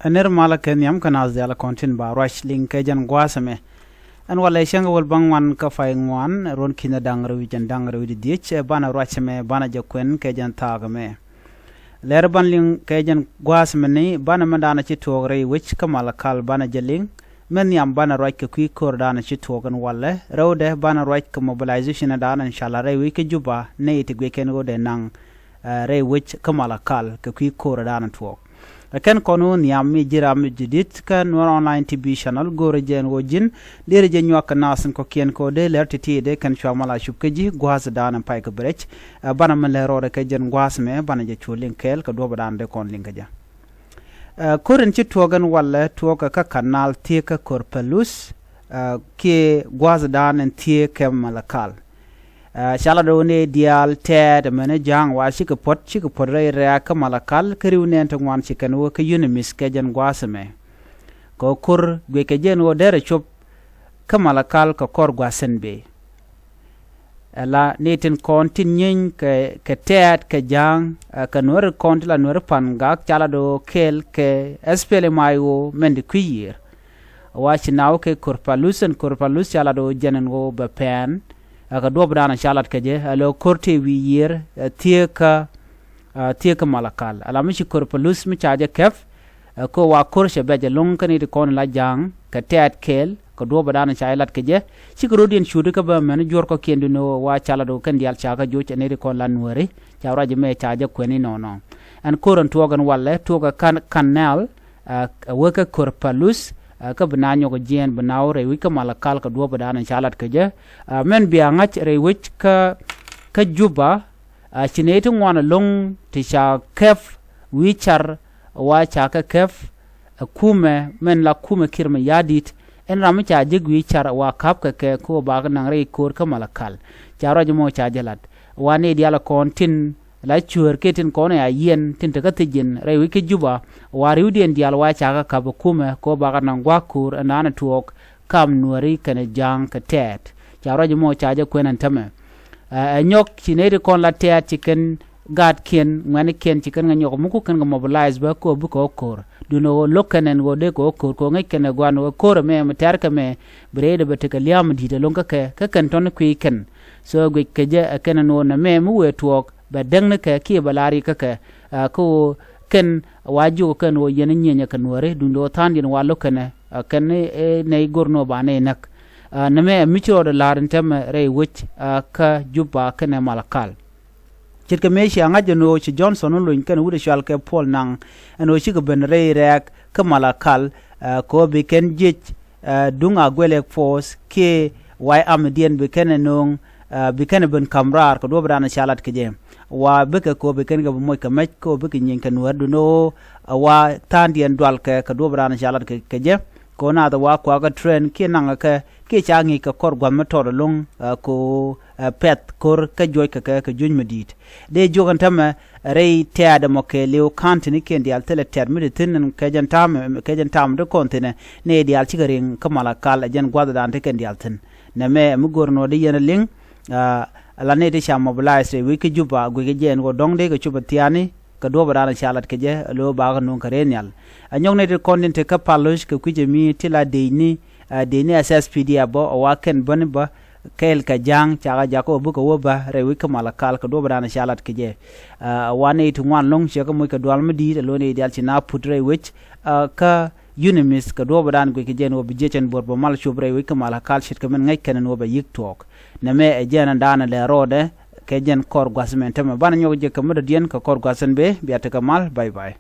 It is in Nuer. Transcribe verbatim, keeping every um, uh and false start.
Ɛ nir malä kɛ nhiam kä naath diaal kɔn tin ba ruac liŋ kɛ jɛn gua̱a̱th ɛmɛ. Ɛn walɛ cäŋ kɛ wäl bäŋuan kä pay ŋuan ruɔ̱n ki̱n da̱ŋ rɛw wi̱c jɛn da̱ŋ rɛw wi̱c didiec, ɛ banɛ ruac ɛmɛ banɛ jɛ kuɛn kɛ jɛn thaak ɛmɛ. Lɛr ban liŋ kɛ jɛn gua̱a̱th ɛmɛ ni banɛ mɛn da̱a̱n ci tuɔɔk rɛy wec kä Malakal banɛ jɛ liŋ. Mɛn nhiam banɛ ruac kɛ kui̱ ko̱r da̱a̱n ci tuɔɔk ɛn walɛ rɛwdɛ banɛ ruac kɛ mobilization da̱a̱n ɛn cala rɛy wec kä Juba nɛy ti guic kɛn ɣöö dee naŋ rɛy wec kä Malakal kɛ kui̱ ko̱r da̱a̱n tuɔɔk. Ɛ kɛn kɔn ɣöö nhiam mi ji̱ ram mi ji̱ di̱t kä Nuɛr Online T V Channel go̱o̱rɛ jɛ ɛn ɣöö ji̱n derɛ jɛ nyuak kɛ naath in kɔ̱kiɛn kɛ ɣöö dee lɛr ti̱ti̱ dee kɛn cua mal a cup kä ji̱ gua̱a̱th da̱a̱n in pay kɛ bɛ rɛc. Ɛ banɛ mi lɛr rɔɔdɛ kɛ jɛn gua̱a̱th mɛ banɛ jɛ cu liŋ kɛɛl kɛ duɔ̱pɛ da̱a̱n dee kɔn liŋ kɛ jɛ. Ɛ ko̱r in ci tuɔɔk ɛn walɛ tuɔɔk kɛ kä kanal thiek kä Korpalus, ɛ kiɛ gua̱a̱th da̱a̱n in thiek kɛ Malakal. Ɛ cala do̱ ni diaal tɛɛt ɛmɛn ni ja̱a̱ŋ wa cikɛ puɔ̱t cikɛ puɔ̱t rɛy rɛ̈ɛ̈k kä Malakal kä ri̱w nɛn ti ŋuan ci kɛn wä kä Yunimith kɛ jɛn gua̱a̱th ɛmɛ. Kɛ ko̱r guic kɛ jɛn wä derɛ cop kä Malakal kɛ kɔr gua̱a̱th ɛn bee. Ɛla ni tin kɔn tin nyieeny kɛ kɛ tɛɛt kɛ ja̱a̱ŋ, ɛ kɛ Nuɛri kɔn ti la Nuɛri pan gak cala do̱ kɛɛl kɛ S P L M I O mɛn di kui̱ yiër. Wa ci naw kɛ Korpalus ɛn Korpalus cala do̱ jɛn ɛn ɣöö bɛ pɛn. Ɛ kɛ duɔ̱p da̱a̱n ca lat kɛ jɛ ɛ lɛ ko̱r tëë wi̱i̱ yiër ɛ thieekä, ɛ thieekä Malakal. Ala mi ci Korpalus mi ca jɛ kɛp, ɛ kɛ wa ko̱r cɛ bɛc ɛlɔ̱ŋ kä ni ti kɔn la ja̱a̱ŋ kɛ tɛɛt kɛɛl kɛ duɔ̱p da̱a̱n ca jɛ lat kɛ jɛ. Cikɛ rot yɛn cuuti kä bä mɛn juɔ̱r kɔ̱kiɛn duundɛ ɣöö wa cala do̱ kɛn diaal ca kä joc ɛ ni ti kɔn la Nuɛri ca ruac mɛ ca jɛ kuɛn inɔnɔ. Ɛn ko̱r ɛn tuɔɔk ɛn walɛ tuɔɔk ɛ kan kanɛl, ɛ wee kä Korpalus, ɛ kä bi na nyɔk jiɛɛn bi na wä rɛy wi̱c kä Malakal kɛ duɔ̱pɛ da̱a̱n ca lat kɛ jɛ. Ɛ mɛn bia ŋa̱c rɛy wi̱c kä kä Juba, ɛ ci nɛy ti ŋuan ɛlɔ̱ŋ ti ca kɛp wi̱i̱ car wa ca kɛ kɛp, ɛ kumɛ mɛn la kumɛ Kiir Mayardit. Ɛn ram mi ca jek wi̱i̱ car wa ka̱p kɛ kɛ ko bakɛ naŋ rɛy ko̱r kä Malakal. Ca ruac mɔ ca jɛ lat wa nɛy diaal kɔn tin la cuäär kɛ tin kɔn ɛ a yiɛn tin te kä thiec ji̱n rɛy wi̱c kä Juba. Wa ri̱wdiɛn diaal wa ca kä ka̱p ɛ kumɛ ko bakɛ naŋ gua̱a̱k ko̱r ɛn da̱a̱n ɛ tuɔɔk kam Nuɛri kɛnɛ ja̱a̱ŋ kɛ tɛɛt. Ca ruac mɔ ca jɛ kuɛn ɛn tämɛ. Ɛ nyɔk ci nɛy ti kɔn la tɛɛt ci kɛn gaatkiɛn ŋuɛnikiɛn ci kɛn kɛ nyɔk mi ku kɛn kɛ mobilize bä ko bikɛ ɣä ko̱r. Duundɛ ɣöö lo̱k kɛn ɛn ɣöö dee kɛ ɣä ko̱r kɛ ɣöö ŋäc kɛn ɛ gua̱n ɣöö ko̱r ɛmɛ mi tɛ̈r kɛ mɛ bi rɛydɛ bɛ tekɛ lia̱a̱m di̱i̱t ɛlɔ̱ŋ kä kɛ kä kɛn tɔ̱ni kui̱ kɛn. So guic kɛ jɛ ɛ kɛn ɛn ɣöö nɛ mɛ mi wëë tuɔɔk bɛ däkni kɛ kiɛ bɛ la̱r yi̱ kä kɛ. Ɛ kä ɣöö kɛn wa jiök kɛn ɣöö yɛn nyieenyɛ kɛ Nuääri duundɛ ɣöö tha̱a̱ŋdiɛn wa lo̱k kɛnɛ ɛ kɛn nɛy go̱r ni ɣöö ba nɛy näk. Ɛ nɛ mɛ ɛ mi ci rɔɔdɛ la̱r in tɛmɛ rɛy wec ɛ kä Juba kɛnɛ Malakal. Ce̱tkɛ mëë cia ŋa̱c ɛn ɣöö ci Johnson wä lony kɛnɛ wut ɛ cɔal kɛ Paul Nang ɛn ɣöö cikɛ ben rɛy rɛɛk kä Malakal, ɛ kɛ ɣöö bi kɛn jiec ɛ duŋ Aguelek Force kiɛ White Army diɛn bi kɛn ɛ nööŋ, ɛ bi kɛn ɛ ben ka̱m raar kɛ duɔ̱ɔ̱p ɛ da̱a̱n ɛ ca lat kɛ jɛ. Wa bikɛ kɛ ɣöö bi kɛn kɛ bi moc kɛ mɛc kɛ ɣöö bikɛ nyieny kɛ Nuääri duundɛ ɣöö ɛ wa tha̱a̱ŋdiɛn dual kɛ kɛ duɔ̱ɔ̱p ɛ da̱a̱n ɛ ca lat kɛ jɛ. Kɛ ɣöö naath ɛ wa kuakä train kiɛ naŋɛ kɛ kiɛ ca ŋi̱i̱c kɛ kɔr gua̱th mi tɔt ɛlɔ̱ŋ, ɛ kɛ ɣöö ɛ pɛ̈th ko̱r kä juɔc kɛ kɛ kɛ juɔ̱c mi di̱i̱t. Dee jiök ɛn täämɛ rɛy tɛ̈t ɛmɔ kɛɛliw ka̱n ti̱nikiɛn diaal thilɛ tɛ̈t mi te thi̱n ɛn kɛ jɛn ta̱a̱m kɛ jɛn ta̱a̱m ti kɔn thi̱nɛ nɛy diaal cikɛ riŋ kä Malakal ɛ jɛn gua̱thdan ti kɛn diaal thi̱n. Nɛmɛ ɛ mi go̱r ɛn ɣöö dee yɛn ɛ liŋ, ɛ la nɛy ti ca mobilize rɛy wec kä Juba guic kɛ jɛ ɛn ɣöö dɔ̱ŋ dee kɛ cop ɛ thia̱a̱ni kɛ duɔ̱ɔ̱p ɛ da̱a̱n ca lat kɛ jɛ ɛ lo̱o̱ bakɛ nuŋ kɛ rɛy nhial. Ɛ nyɔk nɛy ti kɔn tin te kä Paloc kɛ kui̱c ɛ mi ti la dec ni, ɛ dec ni ɛ S S P D F bä ɛ wa kɛn bäni bä kɛɛl kɛ ja̱a̱ŋ cakɛ jakä wä bikɛ wä bä rɛy wec kä Malakal kɛ duɔ̱ɔ̱p ɛ da̱a̱n ca lat kɛ jɛ. Ɛ wa nɛy ti ŋuan lo̱ŋ ciɛ kɛ moc kɛ dual mi di̱i̱t ɛ lo̱ nɛy diaal ci na put rɛy wec ɛ kä Yunimith kɛ duɔ̱ɔ̱p ɛ da̱a̱n guic kɛ jɛ ɛn wä bi jiɛc ɛn bo̱r bä mal cop rɛy wec kä Malakal ce̱tkɛ min ŋäc kɛn ɛn wä bɛ yi̱k tuɔɔk. Nɛmɛ ɛ jɛn ɛn da̱a̱n ɛ lɛ rɔɔdɛ kɛ jɛn kɔr gua̱th mɛn tämɛ banɛ nyɔk jɛ kɛ mi dɔ̱diɛn kɛ kɔr gua̱th ɛn bee bia tekɛ mal. Bye bye.